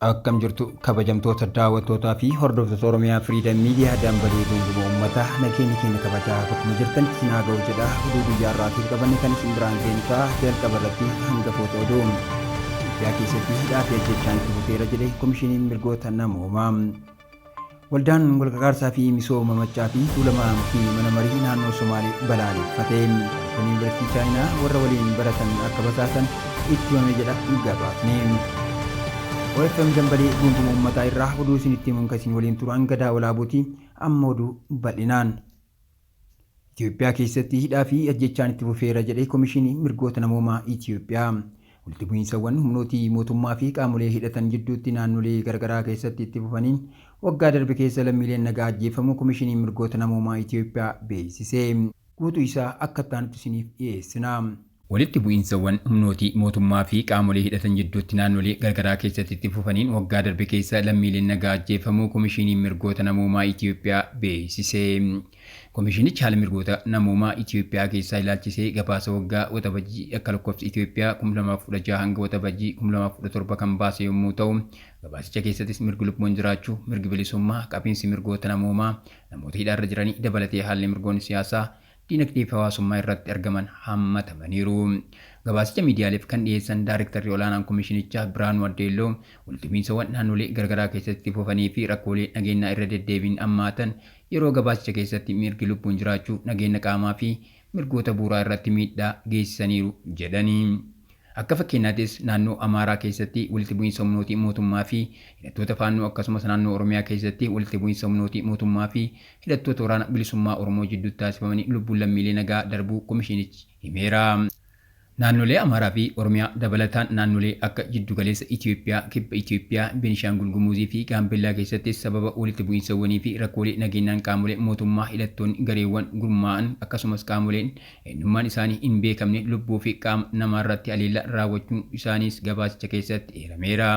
Akkam jirtu kabajamtoota daawwattootaa fi hordoftoota Oromiyaa Firiidam Miidiyaa dambalii gunguma uummataa nageenya keenya kabajaa bakkuma jirtan isin haa ga'u jedha oduu guyyaa har'aatiif qabanne kan isin biraan geenyu ta'a jalqaba irratti hangafoota oduu. Itoophiyaa keessatti hidhaa fi ajjechaan itti fufeera jedhe Komishiniin Mirgoota Namoomaa. Waldaan Walqarqaarsaa fi Misooma Maccaa fi Tuulamaa murtii mana marii naannoo Somaalee balaaleffate. Barattoonni Yuunivarsiitii Chaayinaa warra waliin baratan akka basaasan itti himame jedha gabaasni. OFM Dambalii Guunguma Uummataa irraa oduu isinitti himuun kan isin waliin turu an Gadaa Walaabuuti. Amma oduu bal'inaan. Itoophiyaa keessatti hidhaa fi ajjeechaan itti fufeera jedhe Komishiniin Mirgoota Namoomaa Itoophiyaa. Walitti bu'iinsawwan humnootii mootummaa fi qaamolee hidhatan jidduutti naannolee garagaraa keessatti itti fufaniin waggaa darbe keessa lammiileen nagaa ajjeefamuu Komishiniin Mirgoota Namoomaa Itoophiyaa beeksise. Guutuu isaa akka itti aanutti isiniif dhiyeessina. Walitti bu'iinsawwan humnootii mootummaa fi qaamolee hidhatan jidduutti naannolee garagaraa keessatti itti fufaniin waggaa darbe keessa lammiileen nagaa ajjeefamuu Komishiiniin Mirgoota Namoomaa Itiyoophiyaa beeksise. Komishinichi haala mirgoota namoomaa Itiyoophiyaa keessaa ilaalchisee gabaasa waggaa Waxabajjii akka lakkoofsa Itiyoophiyaa 2016 hanga Waxabajjii 2017 kan baase yommuu ta'u, gabaasicha keessattis mirgi lubbuun jiraachuu, mirgi bilisummaa, qabiinsi mirgoota namoomaa, namoota hidhaarra jiranii dabalatee haalli mirgoonni siyaasaa, dinagdee fi hawaasummaa irratti argaman hammatamaniiru. Gabaasicha miidiyaaleef kan dhiyeessan Daarektarri Olaanaan Komishinichaa Birhaanuu Addeelloo, walitti bu'iinsawwan naannolee garagaraa keessatti itti fufanii fi rakkoolee nageennaa irra deddeebiin hammaatan yeroo gabaasicha keessatti mirgi lubbuun jiraachuu, nageenna qaamaa fi mirgoota bu'uuraa irratti miidhaa geessisaniiru jedhani. Akka fakkeenyaattis naannoo Amaaraa keessatti walitti bu'iinsa humnootii mootummaa fi hidhattoota Faannoo akkasumas naannoo Oromiyaa keessatti walitti bu'iinsa humnootii mootummaa fi hidhattoota Waraana Bilisummaa Oromoo jidduutti taasifamanii lubbuun lammiilee nagaa darbuu komishinichi himeera. Naannolee Amaaraa fi Oromiyaa dabalataan naannolee akka Jiddugaleessa Itiyoophiyaa, Kibba Itiyoophiyaa, Beenishaangul Gumuzii fi Gaambeellaa keessattis sababa walitti bu'iinsawwanii fi rakkoolee nageenyaan qaamolee mootummaa, hidhattoonni, gareewwan gurmaa'an akkasumas qaamoleen eenyummaan isaanii hin beekamne lubbuu fi qaama namaarratti haleellaa raawwachuun isaaniis gabaasicha keessatti eerameera.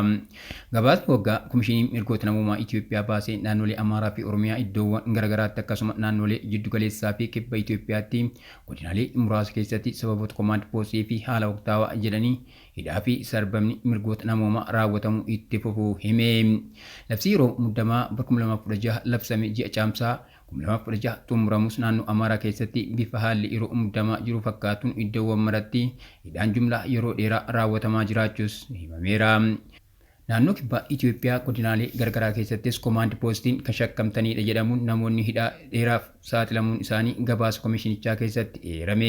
Gabaasni waggaa Komishiniin Mirgoota Namoomaa Itiyoophiyaa baase naannolee Amaaraa fi Oromiyaa iddoowwan garagaraatti akkasuma naannolee Jiddugaleessaa fi Kibba Itiyoophiyaatti godinaalee muraasa keessatti sababoota komaand poostii fi haala waqtaawaa jedhanii hidhaa fi sarbamni mirgoota namoomaa raawwatamuu itti fufuu hime. Labsii yeroo muddamaa bara 2016 labsame ji'a Caamsaa 2016 xumuramus naannoo Amaaraa keessatti bifa haalli yeroo muddamaa jiru fakkaatuun iddoowwan maratti hidhaan jumlaa yeroo dheeraa raawwatamaa jiraachuus himameera. Naannoo Kibba Itiyoophiyaa godinaalee garagaraa keessattis komaand poostiin kan shakkamtaniidha jedhamuun namoonni hidhaa dheeraaf saaxilamuun isaanii gabaasa komishinichaa keessatti eerame.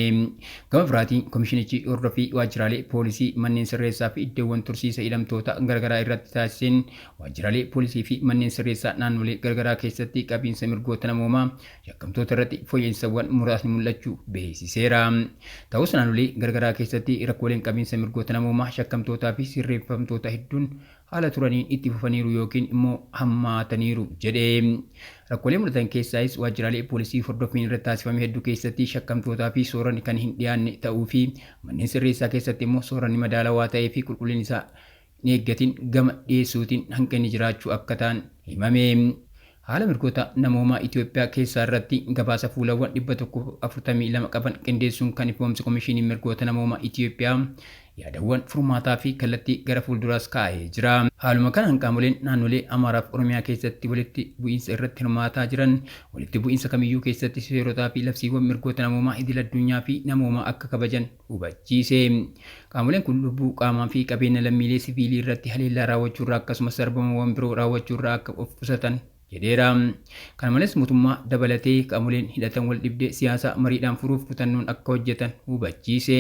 Gama biraatiin komishinichi hordoffii waajjiraalee poolisii, manneen sirreessaa fi iddoowwan tursiisa hidhamtoota garagaraa irratti taasiseen Waajjiraalee poolisii fi manneen sirreessaa naannolee garagaraa keessatti qabiinsa mirgoota namoomaa shakkamtoota irratti fooyya'insawwan muraasni mul'achuu beeksiseera. Ta'us naannolee garagaraa keessatti rakkooleen qabiinsa mirgoota namoomaa shakkamtootaa fi sirreeffamtoota hedduun haala turaniin itti fufaniiru yookiin immoo hammaataniiru jedhe. Rakkoolee mul'atan keessaayis waajjiraalee poolisii hordoffiin irratti taasifame hedduu keessatti shakkamtootaa fi sooranni kan hin dhiyaanne ta'uu fi manneen sirreessaa keessatti immoo sooranni madaalawaa ta'ee fi qulqullinni isaa hin eeggatin gama dhiyeessuutiin hanqinni jiraachuu akka ta'an himame. Haala mirgoota namoomaa Itoophiyaa keessaa irratti gabaasa fuulawwan 142 qaban qindeessuun kan ifoomse Komishiiniin Mirgoota Namoomaa Itoophiyaa yaadawwan furmaataa fi kallattii gara fuulduraas kaa'ee jira. Haaluma kanaan qaamoleen naannolee Amaaraa fi Oromiyaa keessatti walitti bu'iinsa irratti hirmaataa jiran walitti bu'iinsa kamiyyuu keessatti seerotaa fi labsiiwwan mirgoota namoomaa idil-addunyaa fi namoomaa akka kabajan hubachiise. Qaamoleen kun lubbuu, qaamaa fi qabeenya lammiilee siviilii irratti haleellaa raawwachuurraa akkasumas sarbamawwan biroo raawwachuurraa akka of qusatan jedheera. Kana malees mootummaa dabalatee qaamoleen hidhatan waldhibdee siyaasaa mariidhaan furuuf kutannoon akka hojjetan hubachiise.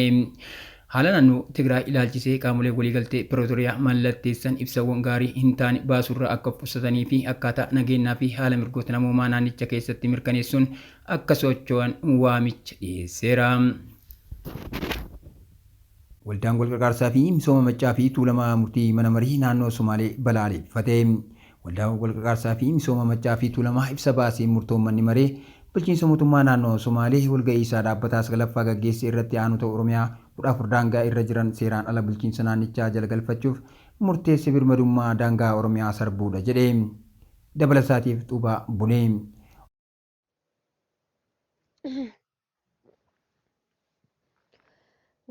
Haala naannoo Tigraay ilaalchisee qaamoleen waliigaltee Pirootoriyaa mallatteessan ibsawwan gaarii hin taane baasuurraa akka of qusatanii fi akkaataa nageennaa fi haala mirgoota namoomaa naannicha keessatti mirkaneessuun akka socho'an waamicha dhiyeesseera. Waldaan Walqarqaarsaa fi Misooma Maccaa fi Tuulamaa murtii mana marii naannoo Somaalee balaaleffate. Waldaan Walqarqaarsaa fi Misooma Maccaa fi Tuulamaa ibsa baaseen murtoon manni maree bulchiinsa mootummaa naannoo Somaalee walga'ii isaa dhaabbataa 9ffaa gaggeesse irratti aanota Oromiyaa 14 daangaa irra jiran seeraan ala bulchiinsa naannichaa jala galfachuuf murteesse birmadummaa daangaa Oromiyaa sarbuudha jedhe. Dabalataatiif Xuubaa Bunee.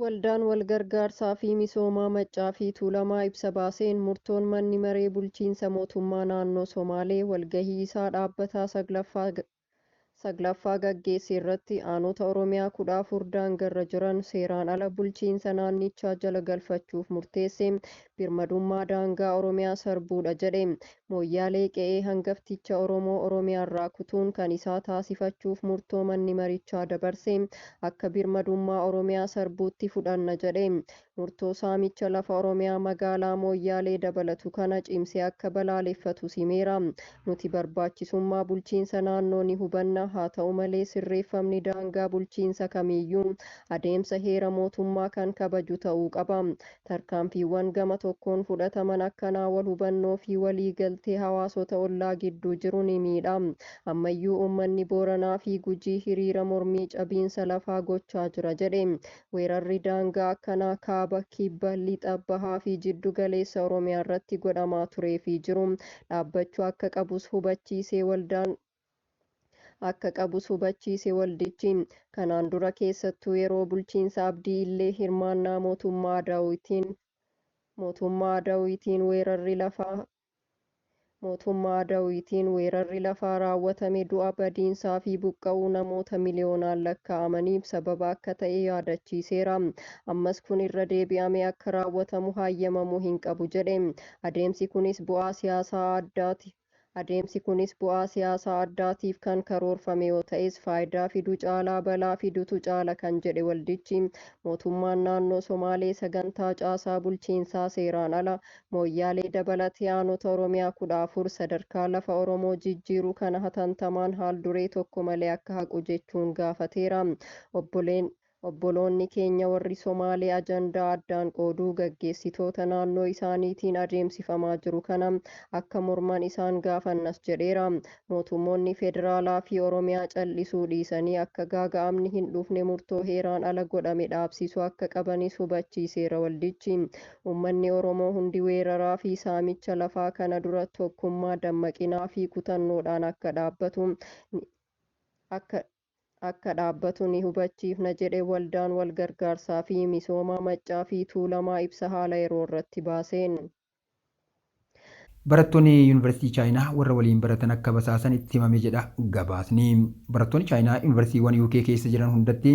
Waldaan Walgargaarsaa fi Misoomaa Maccaa fi Tuulamaa ibsa baaseen murtoon manni maree bulchiinsa mootummaa naannoo Somaalee walgahii isaa dhaabbataa saglaffaa gaggeesse irratti aanota Oromiyaa 14 daangarra jiran seeraan ala bulchiinsa naannichaa jala galfachuuf murteesse birmadummaa daangaa Oromiyaa sarbuudha jedhe. Mooyyaalee qe'ee hangafticha Oromoo Oromiyaarraa kutuun kan isaa taasifachuuf murtoo manni marichaa dabarse akka birmadummaa Oromiyaa sarbuutti fudhanna jedhe. Murtoo saamicha lafa Oromiyaa magaalaa Mooyyaalee dabalatu kana cimsee akka balaaleffatu himeera. Nuti barbaachisummaa bulchiinsa naannoo ni hubanna, haa ta'u malee sirreeffamni daangaa bulchiinsa kamiiyyuu adeemsa heera mootummaa kan kabaju ta'uu qaba. Tarkaanfiiwwan gama tokkoon fudhataman akkanaa wal hubannoo fi walii galtee hawaasota ollaa gidduu jiru ni miidha. Ammayyuu uummanni Booranaa fi Gujii hiriira mormii cabiinsa lafaa gochaa jira jedhe. Weerarri daangaa akkanaa kaaba, kibba, lixa, bahaa fi jiddu galeessa Oromiyaa irratti godhamaa turee fi jiru dhaabbachuu akka qabus hubachiise waldaan akka qabus hubachiise waldichi. Kanaan dura keessattuu yeroo bulchiinsa Abdii Illee hirmaannaa mootummaa Daawwitiin weerarri lafaa raawwatame du'a, badiinsaa fi buqqa'uu namoota miliyoonaan lakkaa'amaniif sababa akka ta'e yaadachiiseera. Ammas kun irra deebi'amee akka raawwatamu hayyamamuu hin qabu jedhe. Adeemsi kunis bu'aa siyaasaa addaatiif kan karoorfame yoo ta'es faayidaa fidu caalaa balaa fidutu caala kan jedhe waldichi, mootummaan naannoo Somaalee sagantaa caasaa bulchiinsaa seeraan ala Mooyyaalee dabalatee aanota Oromiyaa 14 sadarkaa lafa Oromoo jijjiiruu kana hatantamaan haal duree tokko malee akka haqu jechuun gaafateera. Obboloonni keenya warri Somaalee ajandaa addaan qooduu gaggeessitoota naannoo isaaniitiin adeemsifamaa jiru kana akka morman isaan gaafannas jedheera. Mootummoonni federaalaa fi Oromiyaa cal'isuu dhiisanii akka gaaga'amni hin dhufne murtoo heeraan ala godhame dhaabsisuu akka qabanis hubachiiseera waldichi. Uummanni Oromoo hundi weeraraa fi saamicha lafaa kana dura tokkummaa, dammaqinaa fi kutannoodhaan akka dhaabbatu ni hubachiifna jedhe waldaan walgargaarsaa fi misoomaa Maccaa fi Tuulamaa ibsa haala yeroo irratti baaseen. Barattoonni Yuunivarsiitii Chaayinaa warra waliin baratan akka basaasan itti himame jedha gabaasni. Barattoonni Chaayinaa yuunivarsiitiiwwan UK keessa jiran hundatti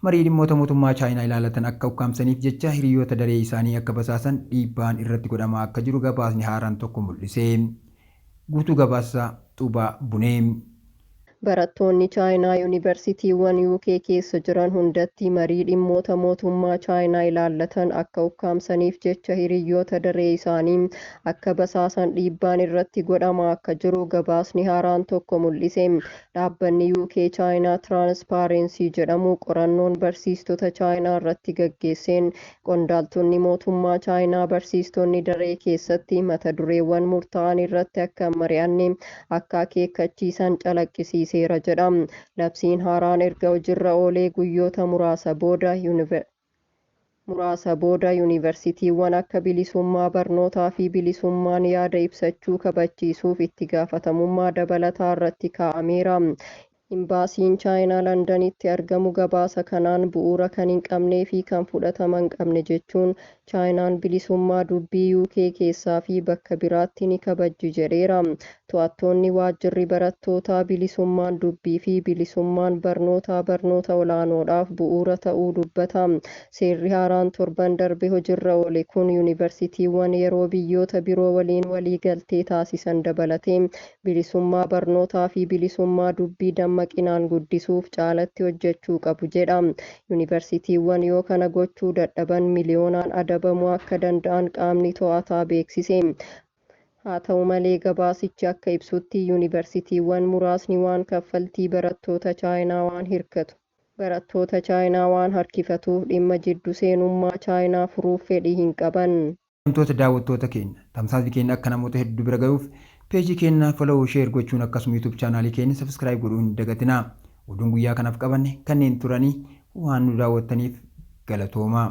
marii dhimmoota mootummaa Chaayinaa ilaalatan akka ukkaamsaniif jecha hiriyoota daree isaanii akka basaasan dhiibbaan irratti godhamaa akka jiru gabaasni haaraan tokko mul'ise. Guutuu gabaasa Xuubaa Bunee. Barattoonni Chaayinaa yuunivarsiitiiwwan UK keessa jiran hundatti marii dhimmoota mootummaa Chaayinaa ilaallatan akka ukkaamsaniif jecha hiriyoota daree isaanii akka basaasan dhiibbaan irratti godhamaa akka jiru gabaasni haaraan tokko mul'ise. Dhaabbanni UK Chaayinaa Tiraanspaarensii jedhamu qorannoon barsiistota Chaayinaa irratti gaggeesseen qondaaltonni mootummaa Chaayinaa barsiistonni daree keessatti mata dureewwan murtaa'an irratti akka hin mari'anne akka akeekkachiisan calaqqisiiseera jedha. Labsiin haaraan erga hojiirra oolee guyyoota muraasa booda yuunivarsiitiiwwan akka bilisummaa barnootaa fi bilisummaan yaada ibsachuu kabachiisuuf itti gaafatamummaa dabalataa irratti kaa'ameera. Imbaasiin Chaayinaa Londanitti argamu gabaasa kanaan bu'uura kan hin qabnee fi kan fudhatama hin qabne jechuun Chaayinaan bilisummaa dubbii UK keessaa fi bakka biraatti ni kabajji jedheera. To'attoonni waajjirri barattootaa bilisummaan dubbii fi bilisummaan barnootaa barnoota olaanoodhaaf bu'uura ta'uu dubbata. Seerri haaraan torban darbe hojiirra oole kun yuunivarsiitiiwwan yeroo biyyoota biroo waliin walii galtee taasisan dabalatee bilisummaa barnootaa fi bilisummaa dubbii dammaqinaan guddisuuf caalatti hojjechuu qabu jedha. Yuunivarsiitiiwwan yoo kana gochuu dadhaban miliyoonaan adabamuu akka danda'an qaamni to'ataa beeksise. Haa ta'u malee gabaasichi akka ibsutti yuunivarsiitiiwwan muraasni waan kaffaltii barattoota Chaayinaa waan hirkatu. Barattoota Chaayinaa waan harkifatuuf dhimma jiddu seenummaa Chaayinaa furuuf fedhii hin qaban. Wantoota daawwattoota keenya, tamsaasni keenya akka namoota hedduu bira gahuuf peejii keenya follow, share gochuun akkasuma YouTube chaanaalii keenya subscribe godhuu hin dagatinaa. Oduun guyyaa kanaaf qabanne kanneen turanii, waan nu daawwattaniif galatoomaa.